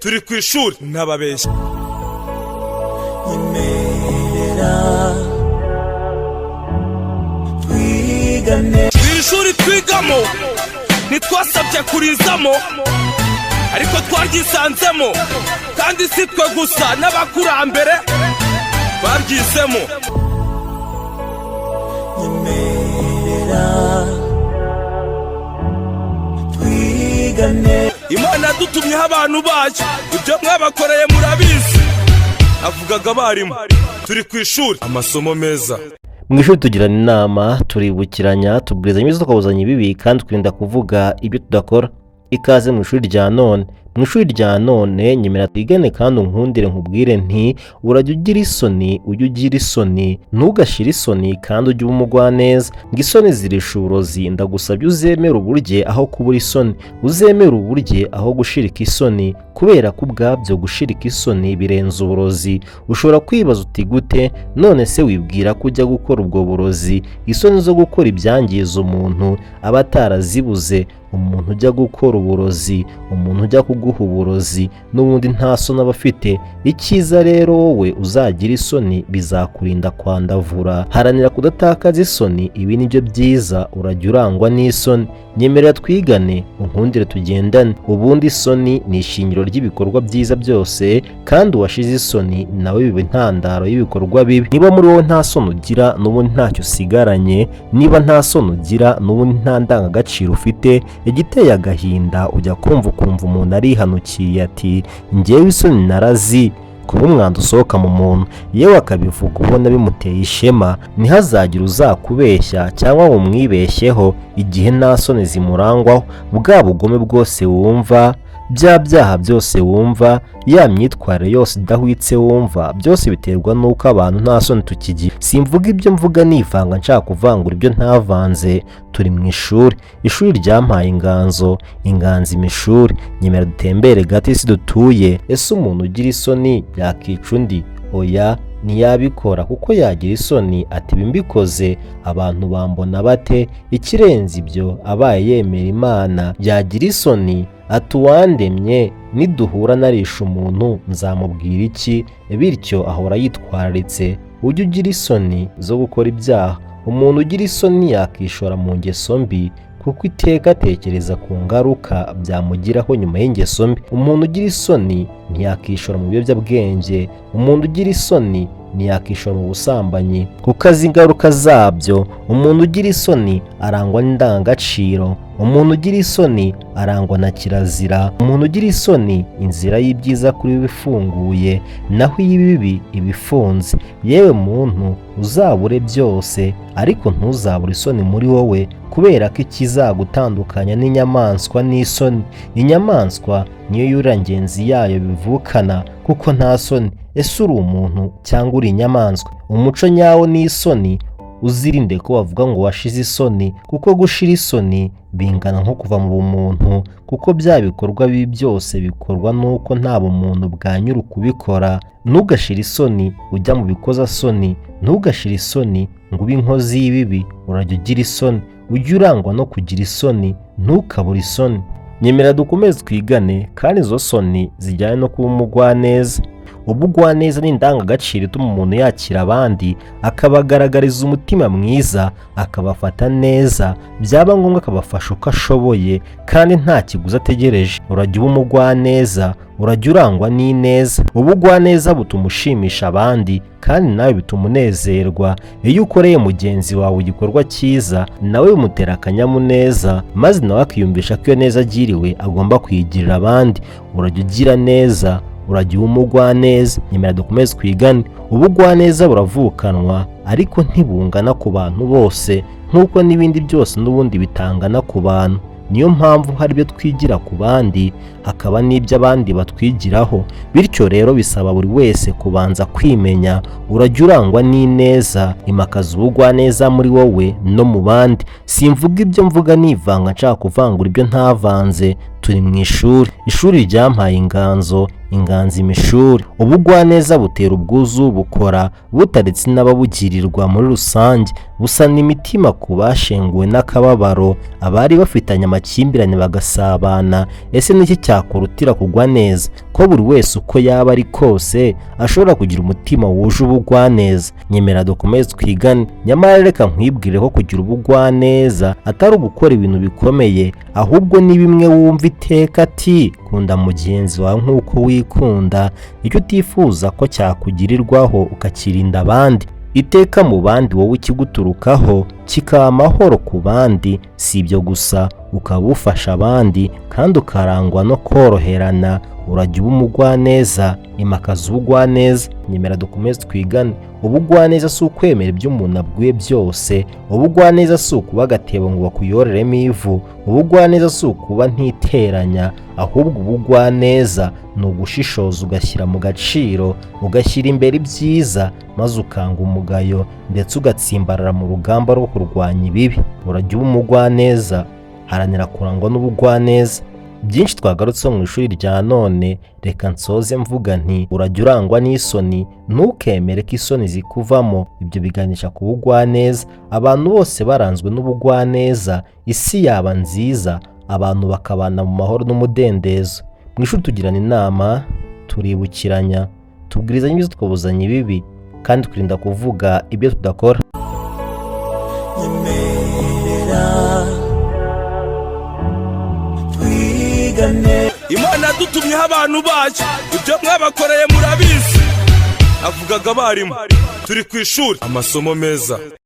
Turi ku ishuri, ntababeshya. Nyemerera twigane. Iri shuri twigamo ntitwasabye kurizamo, ariko twaryisanzemo, kandi si twe gusa, n'abakurambere baryizemo. Nyemerera twigane. Imana yadutumyeho abantu bayo, ibyo mwabakoreye murabizi. Avugaga abarimu. Turi ku ishuri, amasomo meza. Mu ishuri tugirana inama, turibukiranya, tubwirizanya ibyiza, tukabuzanya ibibi, kandi twirinda kuvuga ibyo tudakora. Ikaze mu ishuri rya none. Mu ishuri rya none, nyemera twigane kandi unkundire nkubwire nti: urajya ugira isoni, ujye ugira isoni, ntugashire isoni, kandi ujye uba umugwaneza. Ngo isoni zirisha uburozi. Ndagusabye uzemere uburye aho kubura isoni, uzemere uburye aho gushirika isoni, kubera ko ubwabyo gushirika isoni birenze uburozi. Ushobora kwibaza uti: "Gute?" None se wibwira ko ujya gukora ubwo burozi, isoni zo gukora ibyangiza umuntu aba atarazibuze? Umuntu ujya gukora uburozi, umuntu ujya kuguha uburozi, n'ubundi nta soni aba afite. Icyiza rero, wowe uzagira isoni, bizakurinda kwandavura. Haranira kudatakaza isoni, ibi ni byo byiza. Urajya urangwa n'isoni. Nyemerera twigane, unkundire tugendane. Ubundi isoni ni ishingiro ry'ibikorwa byiza byose, kandi uwashize isoni nawe biba intandaro y'ibikorwa bibi. Niba muri wowe nta soni ugira, n'ubundi ntacyo usigaranye. Niba nta soni ugira, n'ubundi nta ndangagaciro ufite. Igiteye agahinda, ujya kumva ukumva umuntu arihanukiye ati: "Ngewe isoni narazi." Kuba umwanda usohoka mu muntu, yewe akabivuga ubona bimuteye ishema. Ntihazagire uzakubeshya cyangwa ngo umwibeshyeho igihe nta soni zimurangwaho. Bwa bugome bwose wumva, bya byaha byose wumva, ya myitwarire yose idahwitse wumva, byose biterwa n'uko abantu nta soni tukigira. Simvuga ibyo mvuga nivanga nshaka kuvangura ibyo ntavanze. Turi mu ishuri. Ishuri ryampaye inganzo, inganzo imishuri. Nyemera dutembere gato isi dutuye. Ese umuntu ugira isoni yakica undi? Oya, ntiyabikora, kuko yagira isoni ati: "Ibi mbikoze abantu bambona bate?" Ikirenze ibyo, abaye yemera Imana, yagira isoni ati: "Uwandemye niduhura narisha umuntu nzamubwira iki?" Bityo ahora yitwararitse. Ujye ugira isoni zo gukora ibyaha. Umuntu ugira isoni yakishora mu ngeso mbi, kuko iteka atekereza ku ngaruka byamugiraho nyuma y'ingeso mbi. Umuntu ugira isoni ntiyakishora mu biyobyabwenge. Umuntu ugira isoni ntiyakishora mu busambanyi, kuko azi ingaruka zabyo. Umuntu ugira isoni arangwa n'indangagaciro. Umuntu ugira isoni arangwa na kirazira. Umuntu ugira isoni, inzira y'ibyiza kuri we ifunguye, naho iy'ibibi iba ifunze. Yewe muntu, uzabure byose, ariko ntuzabure isoni muri wowe, kubera ko ikizagutandukanya n'inyamaswa n'isoni. Inyamaswa niyo yurira ngenzi yayo bivukana, kuko nta soni. Ese uri umuntu cyangwa uri inyamaswa? Umuco nyawo ni isoni. Uzirinde ko bavuga ngo washize isoni, kuko gushira isoni bingana nko kuva mu bumuntu, kuko bya bikorwa bibi byose bikorwa n'uko nta bumuntu bwa nyiri kubikora. Ntugashire isoni ujya mu bikozasoni, ntugashire isoni ngo ube inkozi y'ibibi. Urajya ugira isoni, ujye urangwa no kugira isoni, ntukabure isoni. Nyemera dukomeze twigane, kandi izo soni zijyanye no kuba umugwaneza. Ubugwaneza ni indangagaciro ituma umuntu yakira abandi, akabagaragariza umutima mwiza, akabafata neza, byaba ngombwa akabafasha uko ashoboye kandi nta kiguzi ategereje. Urajya uba umugwaneza, urajya urangwa n'ineza. Ubugwaneza butuma ushimisha abandi, kandi nawe bituma unezerwa. Iyo ukoreye mugenzi wawe igikorwa cyiza, nawe bimutera akanyamuneza, maze nawe akiyumvisha ko iyo neza agiriwe agomba kuyigirira abandi. Urajya ugira neza, urajya uba umugwaneza. Nyemera dukomeze twigane. Ubugwaneza buravukanwa, ariko ntibungana ku bantu bose, nk'uko n'ibindi byose n'ubundi bitangana ku bantu. Niyo mpamvu hari ibyo twigira ku bandi, hakaba n'ibyo abandi batwigiraho. Bityo rero bisaba buri wese kubanza kwimenya. Urajya urangwa n'ineza, imakaza ubugwaneza muri wowe no mu bandi. Simvuga ibyo mvuga nivanga nshaka kuvangura ibyo ntavanze. Turi mu ishuri. Ishuri ryampaye inganzo, inganzo impa ishuri. Inganzo imishuri. Ubugwaneza butera ubwuzu, bukora butaretse n'ababugirirwa muri rusange, busana imitima ku bashenguwe n'akababaro, abari bafitanye amakimbirane bagasabana. Ese niki cyakurutira kugwa neza, ko buri wese uko yaba ari kose ashobora kugira umutima wuje ubugwaneza? Nyemera dukomeze twigane. Nyamara reka nkwibwire ko kugira ubugwaneza atari ugukora ibintu bikomeye, ahubwo ni bimwe wumva iteka ati: "Kunda mugenzi wawe nk'uko wikunda." Icyo utifuza ko cyakugirirwaho ukakirinda abandi. Iteka mu bandi wowe ikiguturukaho kikaba amahoro ku bandi. Si ibyo gusa, ukaba ufasha abandi kandi ukarangwa no koroherana. Urajya uba umugwaneza, imakaza ubugwaneza. Nyemera dukomeze twigane. Ubugwaneza si ukwemera ibyo umuntu abwiwe byose. Ubugwaneza si ukuba agatebo ngo bakuyoreremo ivu. Ubugwaneza si ukuba ntiteranya, ahubwo ubugwaneza ni ugushishoza, ugashyira mu gaciro, ugashyira imbere ibyiza, maze ukanga umugayo ndetse ugatsimbarara mu rugamba rwo kurwanya ibibi. Urajya uba umugwaneza, haranira kurangwa n'ubugwaneza. Byinshi twagarutseho mu ishuri rya none. Reka nsoze mvuga nti: urajya urangwa n'isoni, ntukemere ko isoni zikuvamo. Ibyo biganisha ku bugwaneza. Abantu bose baranzwe n'ubugwaneza, isi yaba nziza, abantu bakabana mu mahoro n'umudendezo. Mu ishuri tugirana inama, turibukiranya, tubwirizanya ibyiza, tukabuzanya ibibi, kandi twirinda kuvuga ibyo tudakora. Nyemerera twigane. Imana yadutumyeho abantu bayo, ibyo mwabakoreye murabizi. Avugaga abarimu. Turi ku ishuri, amasomo meza.